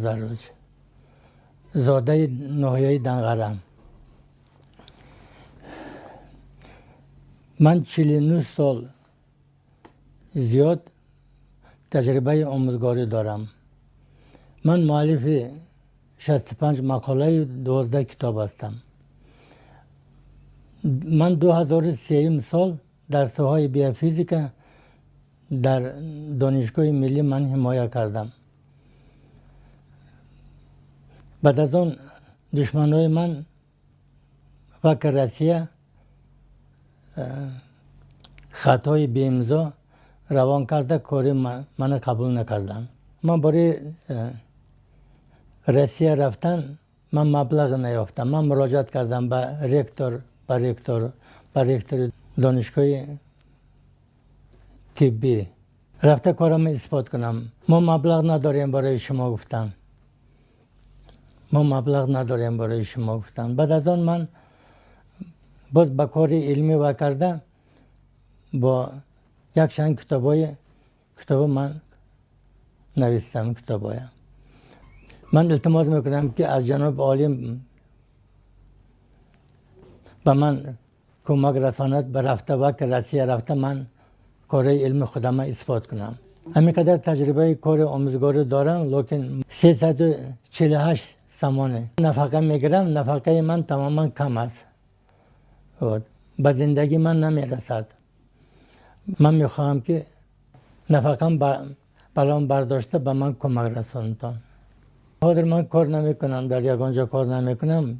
Назарович, зодаи ноҳияи Данғара. Ман 49 сол зиёд таҷрибаи омӯзгорӣ дорам. Ман муаллифи 65 мақолаю 12 китоб ҳастам. Ман 2003 сол дар соҳаи биофизика дар Донишгоҳи миллӣ ман ҳимоя кардам. Баъд аз он душманои ман ваки Россия хатҳои беимзо равон карда, кори мана қабул накарданд. Ман барои Россия рафтан ман маблағ наёфтам. Ман муроҷиат кардам ба ректор, ба ректори донишгоҳи тиббӣ. Рафта корамро исбот кунам. Мо маблағ надорем барои шумо, гуфтанд. Мо маблағ надорем барои шумо, гуфтанд. Баъд аз он ман боз ба кори илмӣ ва карда бо якчанд китобо ман навистам китобоя. Ман илтимос мекунам, ки аз ҷаноби олим ба ман кӯмак расонад, ба рафта ваки Россия рафта ман кораи илми худама исбот кунам. Ҳамин қадар таҷрибаи кори омӯзгорӣ дорам, лекин 348 сомонӣ нафақа мегирам. Нафақаи ман тамоман кам аст, ба зиндагии ман намерасад. Ман мехоҳам, ки нафақам балон бардошта ба ман кӯмак расонтон. Ҳозир ман кор намекунам, дар ягон ҷо кор намекунам.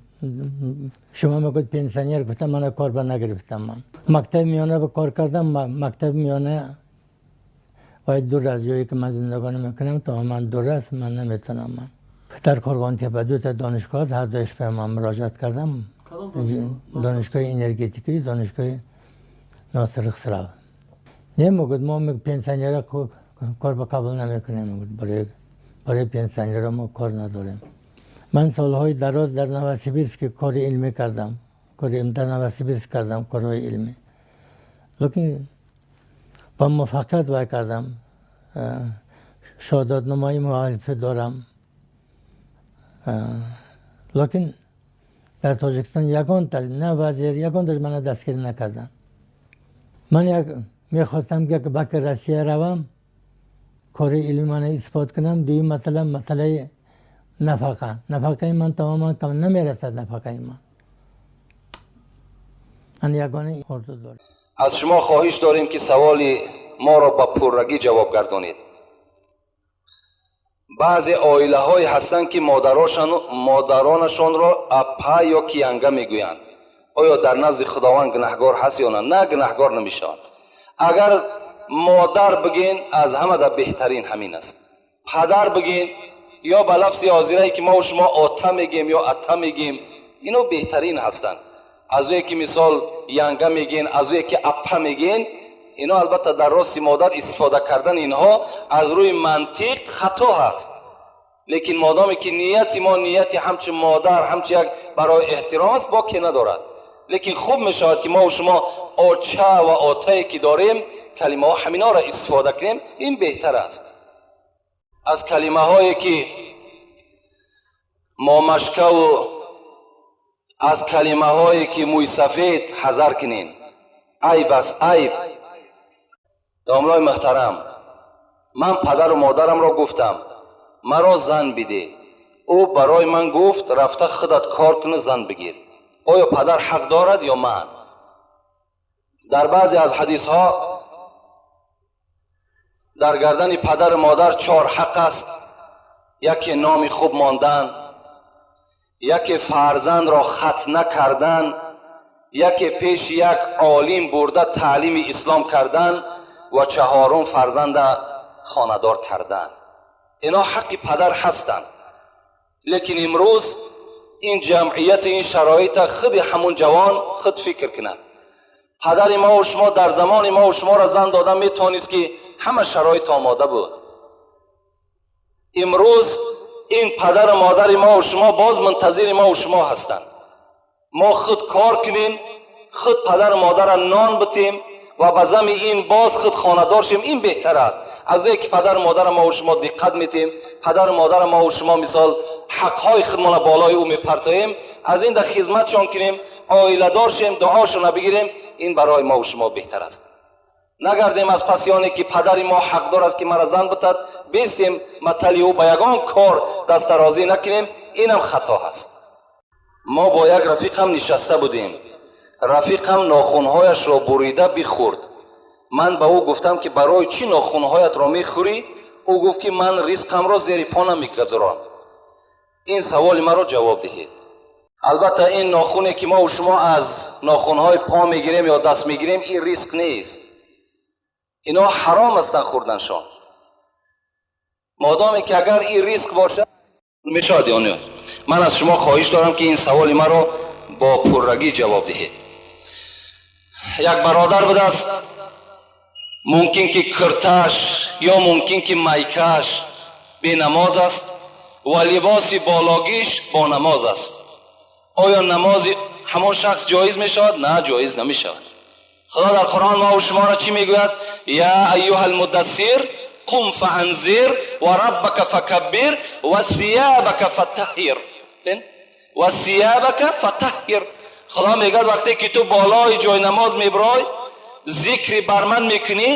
Шумо мегӯед пенсионер, гуфтам, мана кор ба нагирифтам. Ман мактаби миёна ба кор кардам. Мактаби миёна вай дур аз ҷое ки ман зиндагонӣ мекунам, тамоман дур аст, ман наметавонам. Ман дар Қурғонтепа дута донишгоҳ аст, ҳар дуяш ба ман муроҷиат кардам. Донишгоҳи энергетикӣ, донишгоҳи Носири Хусрав. Не, мегӯяд, мо пенсионера кор ба қабул намекунем, мегӯяд, барои пенсионера мо кор надорем. Ман солҳои дароз дар Новосибирск кори илмӣ кардам, дар Новосибирск кардам корҳои илмӣ, лекин ба муваффақият вай кардам, шоҳдодномаи муаллифӣ дорам, лекин дар Тоҷикистон ягонта на вазир, ягонташ мана дастгирӣ накарданд. Ман як мехостам, ки баки Россия равам, кори илми мана исбот кунам. Дуюм масъала, масъалаи нафақа. Нафақаи ман тамоман кам, намерасад нафақаи ман. Ман ягона орзу дорам. Аз шумо хоҳиш дорем, ки саволи моро ба пуррагӣ ҷавоб гардонед. Баъзе оилаҳое ҳастанд, ки модаронашонро апа ё киянга мегӯянд. Оё дар назди Худованд гунаҳгор ҳаст ё на? На, гунаҳгор намешавад. Агар модар бигӯен, аз ҳамада беҳтарин ҳамин аст. Падар бигӯен ё ба лафзи ҳозирае, ки мо шумо ота мегӯем ё ата мегӯем, ино беҳтарин ҳастанд. Аз ӯе ки мисол янга мегӯен, аз ӯе ки апа мегӯен, ино албатта дар рости модар истифода кардан инҳо аз рӯи мантиқ хато ҳаст. Лекин модоме ки нияти мо нияти ҳамчун модар, ҳамчун як барои эҳтиром аст, боке надорад. Лекин хуб мешавад, ки мо шумо оча ва отае ки дорем, калимаҳо ҳаминҳоро истифода кунем, ин беҳтар аст. Аз калимаҳое ки момашкаву аз калимаҳое ки мӯйсафед ҳазар кунем, айб аст, айб. Домлои муҳтарам, ман падару модарамро гуфтам, маро зан бидеҳ. Ӯ барои ман гуфт, рафта худат кор куну зан бигир. Оё падар ҳақ дорад ё ман? Дар баъзе аз ҳадисҳо дар гардани падару модар чор ҳақ аст: яке номи хуб мондан, яке фарзандро хатна кардан, яке пеши як олим бурда таълими ислом кардан ва чаҳорум фарзанда хонадор кардан. Ино ҳаққи падар ҳастанд. Лекин имрӯз ин ҷамъияти, ин шароита худи ҳамун ҷавон худ фикр кунад. Падари мову шумо дар замони мову шуморо зан дода метавонист, ки ҳама шароит омода буд. Имрӯз ин падару модари мову шумо боз мунтазири мову шумо ҳастанд. Мо худ кор кунем, худ падару модарро нон битем ва ба зами ин боз худ хонадор шем, ин беҳтар аст аз ое ки падару модарро мову шумо диққат метем. падару модари мо ва шумо мисол ҳақҳои худмона болои ӯ мепартоем, аз ин да хизматшон кунем, оиладор шем, дуошона бигирем, ин барои мо ва шумо беҳтар аст. Нагардем аз пасёне ки падари мо ҳақдор аст ки мара зан битад, бестем матали ӯ ба ягон кор дастдарозӣ накунем, инам хато ҳаст. Мо бо як рафиқам нишаста будем. Рафиқам нохунҳояшро бурида бихӯрд. Ман ба ӯ гуфтам ки барои чӣ нохунҳоятро мехӯрӣ? Ӯ гуфт ки ман ризқамро зери по намегузорам. Ин саволи маро ҷавоб диҳед. Албатта ин нохуне ки мо шумо аз нохунҳои по мегирем ё даст мегирем, ин ризқ нест. Ино ҳаром ҳастанд хӯрданшон. Модоме ки агар ин ризқ бошад мешавад ё не? Ман аз шумо хоҳиш дорам ки ин саволи маро бо пуррагӣ ҷавоб диҳед. Як бародар будааст, мумкин ки кирташ ё мумкин ки майкаш бенамоз аст ва либоси бологиш бо намоз аст. Оё намози ҳамон шахс ҷоиз мешавад? На, ҷоиз намешавад. Худо дар Қуръон мо шуморо чӣ мегӯяд? Я айюҳал муддассир қум фаанзир ва раббака факаббир ва сиябака фатаҳҳир. Ва сиябака фатаҳҳир. Худо мегӯяд вақте ки ту болои ҷои намоз мебарой, зикри бар ман мекунӣ,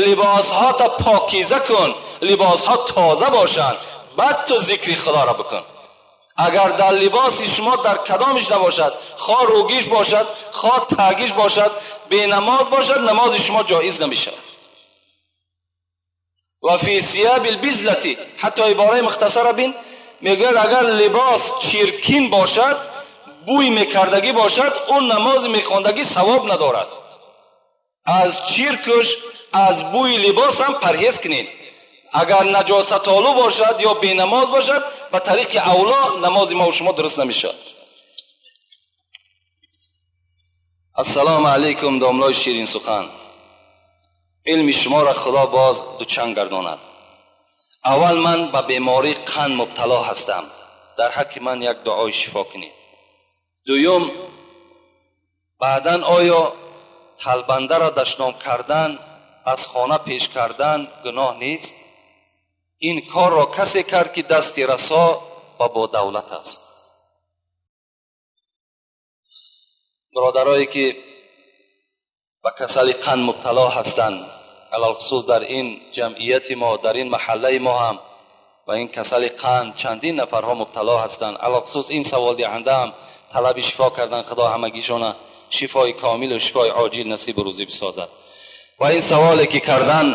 либосҳота покиза кун, либосҳо тоза бошанд, баъд ту зикри худоро бикун. Агар дар либоси шумо дар кадомиш набошад, хо рӯгиш бошад, хо тагиш бошад, бенамоз бошад, намози шумо ҷоиз намешавад. Ва фи сияби лбизлати, ҳатто ибораи мухтасара бин, мегӯяд агар либос чиркин бошад, бӯй мекардагӣ бошад, он намози мехондагӣ савоб надорад. Аз чиркуш, аз бӯи либос ҳам парҳез кунед. Агар наҷосатолу бошад ё бенамоз бошад, ба тариқи авло намози мо шумо дуруст намешавад. Ассалому алайкум, домлои ширин сухан. Илми шуморо Худо боз дучанд гардонад. Аввал ман ба бемории қанд мубтало ҳастам. Дар ҳаққи ман як дуои шифо кунед. Дуюм, баъдан оё талбандаро дашном кардан, аз хона пеш кардан гуноҳ нест? Ин корро касе кард ки дасти расо ва бо давлат аст. Бародарое ки ба касали қанд мубтало ҳастанд, алалхусус дар ин ҷамъияти мо, дар ин маҳаллаи мо ҳам ба ин касали қанд чандин нафарҳо мубтало ҳастанд. Алалхусус ин саволдиҳанда ҳам талаби шифо кардан, Худо ҳамагишона шифои комилу шифои оҷил насибу рӯзӣ бисозад. Ва ин саволе ки кардан,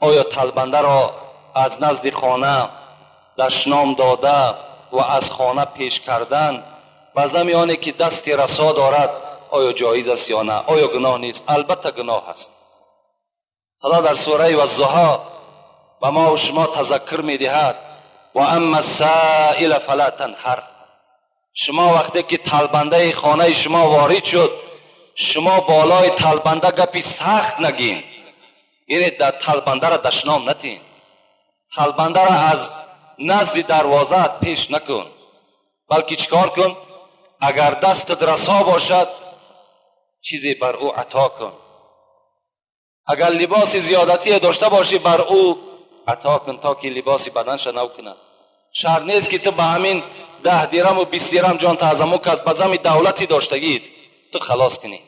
оё талбандаро аз назди хона дашном дода ва аз хона пеш кардан ба зами оне ки дасти расо дорад, оё ҷоиз аст ё на? Оё гуноҳ нест? Албатта гуноҳ аст. Худо дар сураи Ваззуҳо ба мо ва шумо тазаккур медиҳад: ва амма ссаила фала танҳар. Шумо вақте ки талбандаи хонаи шумо ворид шуд, шумо болои талбанда гапи сахт нагин, яъне дар талбандаро дашном натин, талбандаро аз назди дарвозаат пеш накун, балки чикор кун? Агар дастат расо бошад, чизе бар ӯ ато кун. Агар либоси зиёдатие дошта бошӣ, бар ӯ ато кун, то ки либоси баданша нав кунад. Шарт нест ки ту ба ҳамин 10 дираму 20 дирам ҷон таъзаму кас ба зами давлати доштагиит ту халос кунӣ.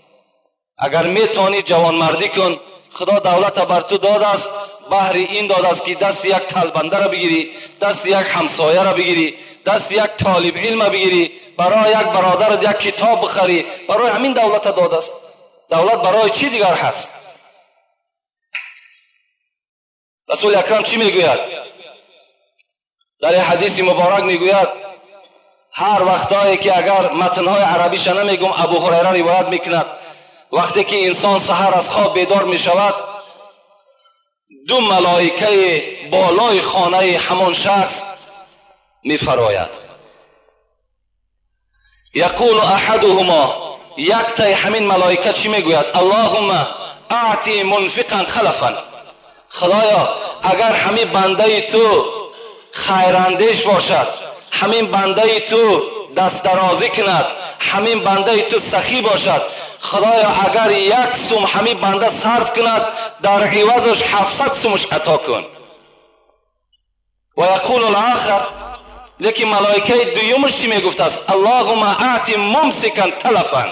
Агар метавонӣ ҷавонмардӣ кун, Худо давлата бар ту додааст, баҳри ин додааст ки дасти як талбандаро бигирӣ, дасти як ҳамсояро бигирӣ, дасти як толиб илма бигирӣ, барои як бародарат як китоб бихарӣ. Барои ҳамин давлата додааст. Давлат барои чӣ дигар ҳаст? Расули акрам чӣ мегӯяд? Дар як ҳадиси муборак мегӯяд: ҳар вақтое ки агар матнҳои арабиша намегум, Абу Ҳурайра ривоят мекунад, вақте ки инсон саҳар аз хоб бедор мешавад, ду малоикаи болои хонаи ҳамон шахс мефарояд. Яқулу аҳадуҳумо, яктаи ҳамин малоика чӣ мегӯяд? Аллоҳумма аъти мунфиқан халафан. Худоё, агар ҳамин бандаи ту хайрандеш бошад, ҳамин бандаи ту дастдарозӣ кунад, ҳамин бандаи ту сахӣ бошад, Худоё, агар як сум ҳамин банда сарф кунад, дар ивазаш 700 сумаш ато кун. Ва яқулу ал-охар, лекин малоикаи дуюмаш чӣ мегуфтааст? Аллоҳумма аъти мумсикан талафан.